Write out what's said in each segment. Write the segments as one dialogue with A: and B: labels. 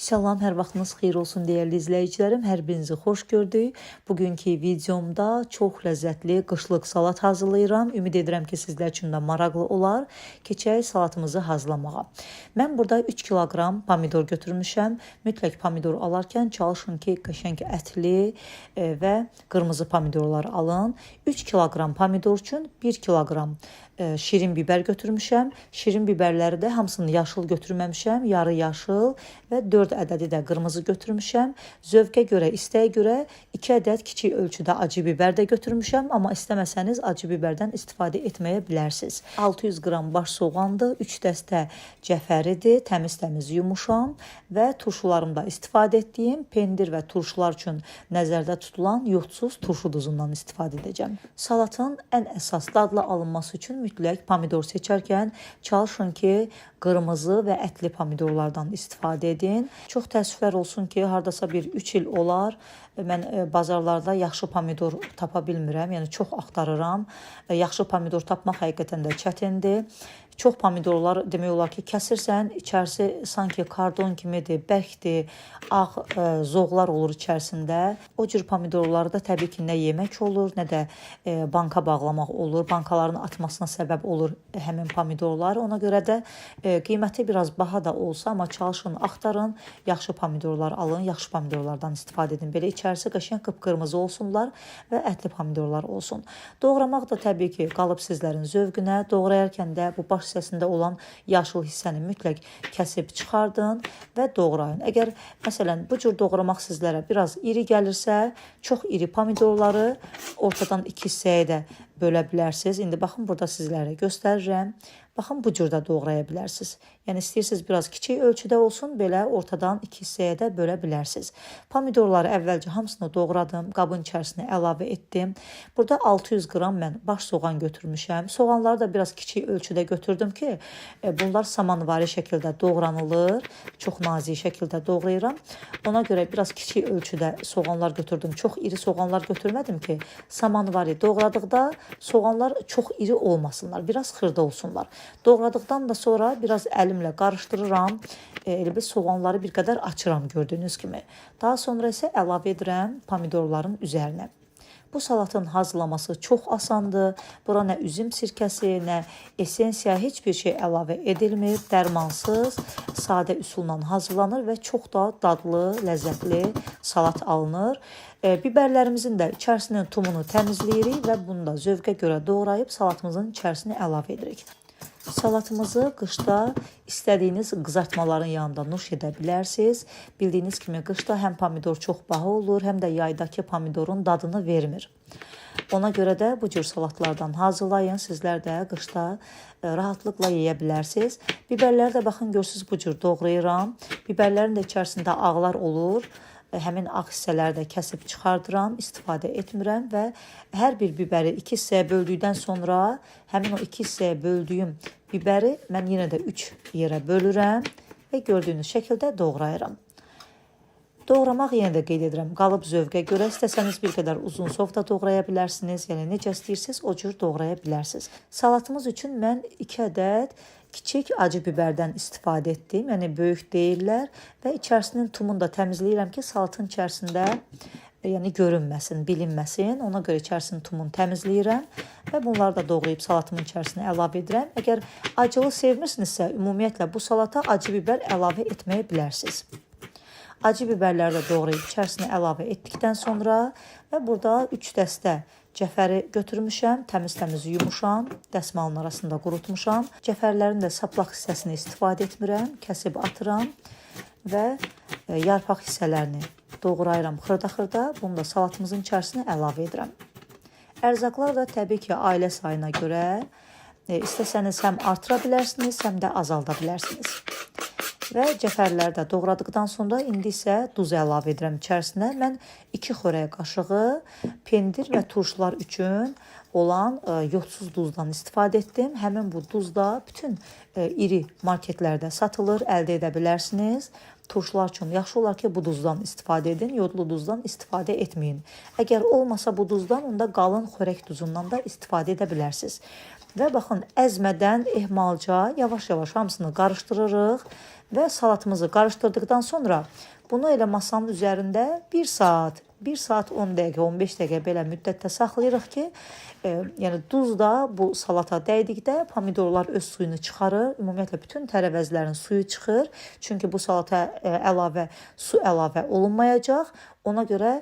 A: Salam, hər vaxtınız xeyir olsun dəyərli izləyicilərim. Hər birinizi xoş gördük. Bugünkü videomda çox ləzzətli qışlıq salat hazırlayıram. Ümid edirəm ki, sizlər üçün də maraqlı olar. Keçək salatımızı hazırlamağa. Mən burada 3 kiloqram pomidor götürmüşəm. Mütləq pomidor alarkən çalışın ki, qəşəng ətli və qırmızı pomidorlar alın. 3 kiloqram pomidor üçün 1 kiloqram şirin biber götürmüşəm. Şirin biberləri də hamısını yaşıl götürməmişəm. Yarı yaşıl və 4 ədədi də qırmızı götürmüşəm. Zövqə görə, istəyə görə 2 ədəd kiçik ölçüdə acı biber də götürmüşəm, amma istəməsəniz acı biberdən istifadə etməyə bilərsiniz. 600 qram baş soğandır, 3 dəstə cəfəridir, təmiz-təmiz yumuşam və turşularımda istifadə etdiyim pendir və turşular üçün nəzərdə tutulan yodsuz turşu duzundan istifadə edəcəm. Salatın ən əsas dadlı alınması üçün mütləq pomidor seçərkən çalışın ki, qırmızı və ətli pomidorlardan istifadə edin. Çox təəssüflər olsun ki, hardasa bir 3 il olar mən bazarlarda yaxşı pomidor tapa bilmirəm. Yəni çox axtarıram. Yaxşı pomidor tapmaq həqiqətən də çətindir. Çox pomidorlar demək olar ki, kəsirsən, içərisi sanki kardon kimidir, bərkdir, ağ zoğlar olur içərisində. O cür pomidorları da təbii ki, nə yemək olur, nə də banka bağlamaq olur. Bankaların atmasına səbəb olur həmin pomidorlar. Ona görə də qiyməti biraz baha da olsa, amma çalışın, axtarın, yaxşı pomidorlar alın, yaxşı pomidorlardan istifadə edin. Belə içərisi qəşəng qıpqırmızı olsunlar və ətli pomidorlar olsun. Doğramaq da təbii ki, qalıb sizlərin zövqünə. Doğrayarkən də bu baş hissəsində olan yaşıl hissəni mütləq kəsib çıxardın və doğrayın. Əgər məsələn bu cür doğramaq sizlərə biraz iri gəlirsə, çox iri pomidorları ortadan 2 hissəyə də bölə bilərsiniz. İndi baxın burada sizlərə göstərirəm. Baxın bu cür də doğraya bilərsiniz. Yəni istəyirsiniz biraz kiçik ölçüdə olsun, belə ortadan 2 hissəyə də bölə bilərsiniz. Pomidorları əvvəlcə hamısını doğradım, qabın içərisinə əlavə etdim. Burada 600 qram mən baş soğan götürmüşəm. Soğanları da biraz kiçik ölçüdə götürdüm ki, bunlar samanvari şəkildə doğranılır. Çox nazik şəkildə doğrayıram. Ona görə biraz kiçik ölçüdə soğanlar götürdüm. Çox iri soğanlar götürmədim ki, samanvari doğradıqda soğanlar çox iri olmasınlar, biraz xırda olsunlar. Doğradıqdan da sonra biraz əlimlə qarışdırıram. Elə bil soğanları bir qədər açıram gördüyünüz kimi. Daha sonra isə əlavə edirəm pomidorların üzərinə. Bu salatın hazırlaması çox asandır. Bura nə üzüm sirkəsi, nə esensiya, heç bir şey əlavə edilmir. Dərmansız, sadə üsulla hazırlanır və çox da dadlı, ləzzətli salat alınır. Biberlərimizin də içərisinin tumunu təmizləyirik və bunu da zövqə görə doğrayıb salatımızın içərisinə əlavə edirik. Salatımızı qışda istədiyiniz qızartmaların yanında nuş edə bilərsiniz. Bildiyiniz kimi qışda həm pomidor çox baha olur, həm də yaydakı pomidorun dadını vermir. Ona görə də bu cür salatlardan hazırlayın. Sizlər də qışda rahatlıqla yeyə bilərsiniz. Biberləri də baxın görürsüz bu cür doğrayıram. Biberlərin də içərisində ağlar olur. Həmin ağ hissələri də kəsib çıxardıram, istifadə etmirəm və hər bir biberi 2 hissəyə böldükdən sonra həmin o 2 hissəyə böldüyüm biberi mən yenə də 3 yerə bölürəm və gördüyünüz şəkildə doğrayıram. Doğramaq yenə də qeyd edirəm, qalıb zövqə görə istəsəniz bir qədər uzun sov da doğraya bilərsiniz, yəni necə istəyirsiniz o cür doğraya bilərsiniz. Salatımız üçün mən 2 ədəd kiçik acı biberdən istifadə etdim, yəni böyük deyirlər və içərisinin tumunu da təmizləyirəm ki, salatın içərisində yəni görünməsin, bilinməsin. Ona görə içərisinin tumunu təmizləyirəm və bunları da doğrayıb salatımın içərisinə əlavə edirəm. Əgər acılı sevmirsinizsə, ümumiyyətlə bu salata acı biber əlavə etməyə bilərsiniz. Acı biberləri də doğrayıb içərisinə əlavə etdikdən sonra və burada 3 dəstə cəfəri götürmüşəm, təmiz-təmiz yumuşam, dəsmalın arasında qurutmuşam. Cəfərlərin də saplaq hissəsini istifadə etmirəm, kəsib atıram və yarpaq hissələrini doğrayıram xırda-xırda. Bunu da salatımızın içərisinə əlavə edirəm. Ərzaqlar da təbii ki, ailə sayına görə istəsəniz həm artıra bilərsiniz, həm də azalda bilərsiniz. Və cəfərləri də doğradıqdan sonra indi isə duz əlavə edirəm içərisinə. Mən 2 xörək qaşığı pendir və turşular üçün olan yodsuz duzdan istifadə etdim. Həmin bu duz da bütün iri marketlərdə satılır, əldə edə bilərsiniz. Turşular üçün yaxşı olar ki, bu duzdan istifadə edin, yodlu duzdan istifadə etməyin. Əgər olmasa bu duzdan, onda qalın xörək duzundan da istifadə edə bilərsiniz. Və baxın, əzmədən ehmalca yavaş-yavaş hamısını qarışdırırıq Və salatımızı qarışdırdıqdan sonra bunu elə masanın üzərində 1 saat, 1 saat 10 dəqiqə, 15 dəqiqə belə müddətdə saxlayırıq ki, yəni duz da bu salata dəydikdə pomidorlar öz suyunu çıxarır. Ümumiyyətlə bütün tərəvəzlərin suyu çıxır. Çünki bu salata əlavə su əlavə olunmayacaq. Ona görə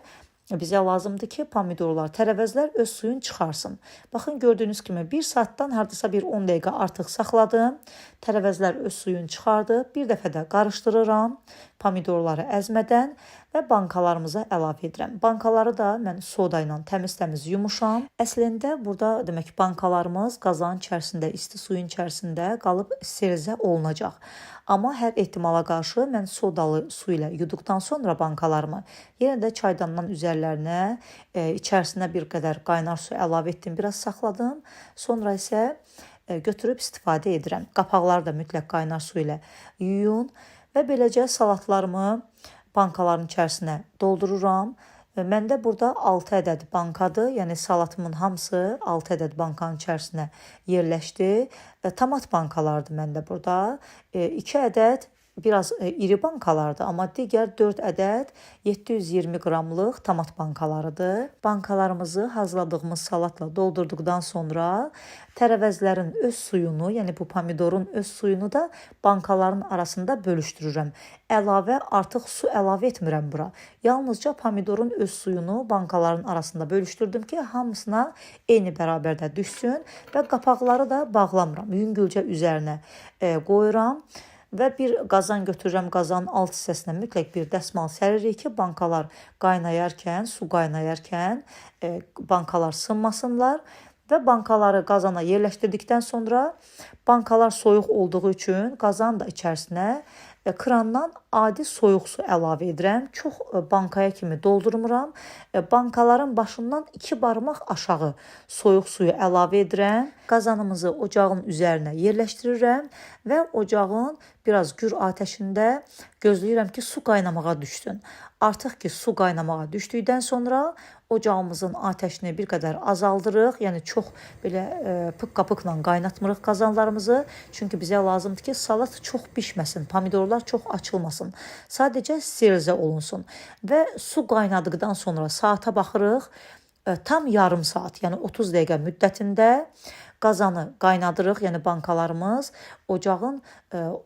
A: bizə lazımdır ki, pomidorlar, tərəvəzlər öz suyunu çıxarsın. Baxın, gördüyünüz kimi 1 saatdan hardasa bir 10 dəqiqə artıq saxladım. Tərəvəzlər öz suyunu çıxardı. Bir dəfə də qarışdırıram pomidorları əzmədən və bankalarımıza əlavə edirəm. Bankaları da mən soda ilə təmiz-təmiz yumuşam. Əslində burada demək bankalarımız qazanın içərisində, isti suyun içərisində qalıb sterilizə olunacaq. Amma hər ehtimala qarşı mən sodalı su ilə yuduqdan sonra bankalarımı yenə də çaydandan üzərlərinə, içərisinə bir qədər qaynar su əlavə etdim, biraz saxladım. Sonra isə götürüb istifadə edirəm. Qapaqları da mütləq qaynar su ilə yuyun və beləcə salatlarımı bankaların içərisinə doldururam. Məndə burada 6 ədəd bankadır. Yəni salatımın hamısı 6 ədəd bankanın içərisinə yerləşdi. Tomat bankalardır məndə burada. 2 ədəd biraz iri bankalardır, amma digər 4 ədəd 720 qramlıq tomat bankalarıdır. Bankalarımızı hazırladığımız salatla doldurduqdan sonra tərəvəzlərin öz suyunu, yəni bu pomidorun öz suyunu da bankaların arasında bölüşdürürəm. Əlavə artıq su əlavə etmirəm bura. Yalnızca pomidorun öz suyunu bankaların arasında bölüşdürdüm ki, hamısına eyni bərabərdə düşsün və qapaqları da bağlamıram. Yüngülcə üzərinə qoyuram. Və bir qazan götürürəm, qazanın alt hissəsinə mütləq bir dəsmal səririk ki, bankalar qaynayarkən, su qaynayarkən bankalar sınmasınlar. Və bankaları qazana yerləşdirdikdən sonra bankalar soyuq olduğu üçün qazan da içərisinə krandan adi soyuq su əlavə edirəm. Çox bankaya kimi doldurmuram. Bankaların başından 2 barmaq aşağı soyuq suyu əlavə edirəm. Qazanımızı ocağın üzərinə yerləşdirirəm və ocağın biraz gür atəşində gözləyirəm ki, su qaynamağa düşsün. Artıq ki, su qaynamağa düşdükdən sonra ocağımızın atəşini bir qədər azaldırıq. Yəni çox belə pıqqa-pıqla qaynatmırıq qazanlarımızı. Çünki bizə lazımdır ki, salat çox bişməsin, pomidorlar çox açılmasın. Sadəcə sterilizə olunsun. Və su qaynadıqdan sonra saata baxırıq. Tam yarım saat, yəni 30 dəqiqə müddətində qazanı qaynadırıq, yəni bankalarımız ocağın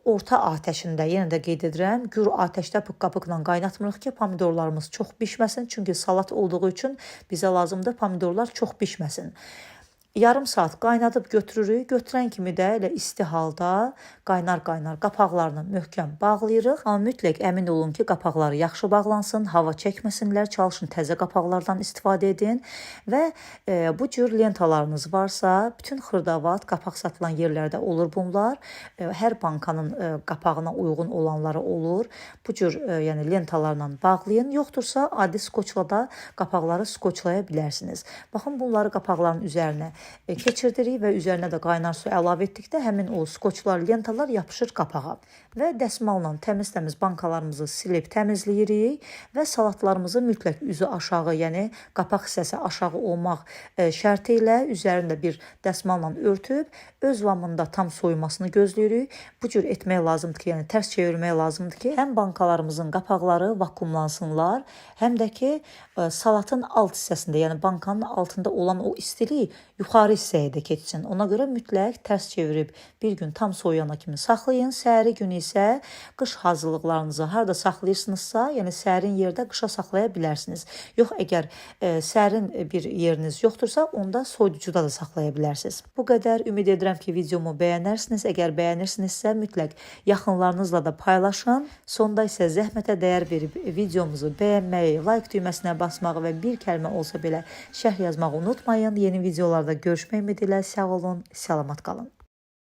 A: orta atəşində, yenə də qeyd edirəm, gür atəşdə pıqqa-pıqla qaynatmırıq ki, pomidorlarımız çox bişməsin. Çünki salat olduğu üçün bizə lazımdır pomidorlar çox bişməsin. Yarım saat qaynadıb götürürük. Götürən kimi də elə isti halda qaynar-qaynar qapaqlarını möhkəm bağlayırıq. Amma mütləq əmin olun ki, qapaqları yaxşı bağlansın, hava çəkməsinlər, çalışın təzə qapaqlardan istifadə edin və bu cür lentalarınız varsa, bütün xırdavat qapaq satılan yerlərdə olur bunlar. Hər bankanın qapağına uyğun olanları olur. Bu cür yəni lentalarla bağlayın. Yoxdursa adi skoçla da qapaqları skoçlaya bilərsiniz. Baxın, bunları qapaqların üzərinə keçirdirik və üzərinə də qaynar su əlavə etdikdə həmin o skoçlar, lentalar yapışır qapağa. Və dəsmalla təmiz-təmiz bankalarımızı silib təmizləyirik və salatlarımızı mütləq üzü aşağı, yəni qapaq hissəsi aşağı olmaq şərti ilə üzərində bir dəsmalla örtüb öz vamında tam soyumasını gözləyirik. Bu cür etmək lazımdır ki, yəni tərs çevirmək lazımdır ki, həm bankalarımızın qapaqları vakuumlansınlar, həm də ki salatın alt hissəsində, yəni bankanın altında olan o istilik yuxarı hissəyə də keçsin. Ona görə mütləq tərs çevirib bir gün tam soyuyana kimi saxlayın. Səhəri günü isə qış hazırlıqlarınızı harda saxlayırsınızsa, yəni sərin yerdə qışa saxlaya bilərsiniz. Yox, əgər sərin bir yeriniz yoxdursa, onda soyuducuda da saxlaya bilərsiniz. Bu qədər. Ümid edirəm ki, videomu bəyənərsiniz. Əgər bəyənirsinizsə, mütləq yaxınlarınızla da paylaşın. Sonda isə zəhmətə dəyər verib videomuzu bəyənməyi, like düyməsinə basmağı və bir kəlmə olsa belə şərh yazmağı unutmayın. Yeni videolarda görüşmək ümidi ilə sağ olun, salamat qalın.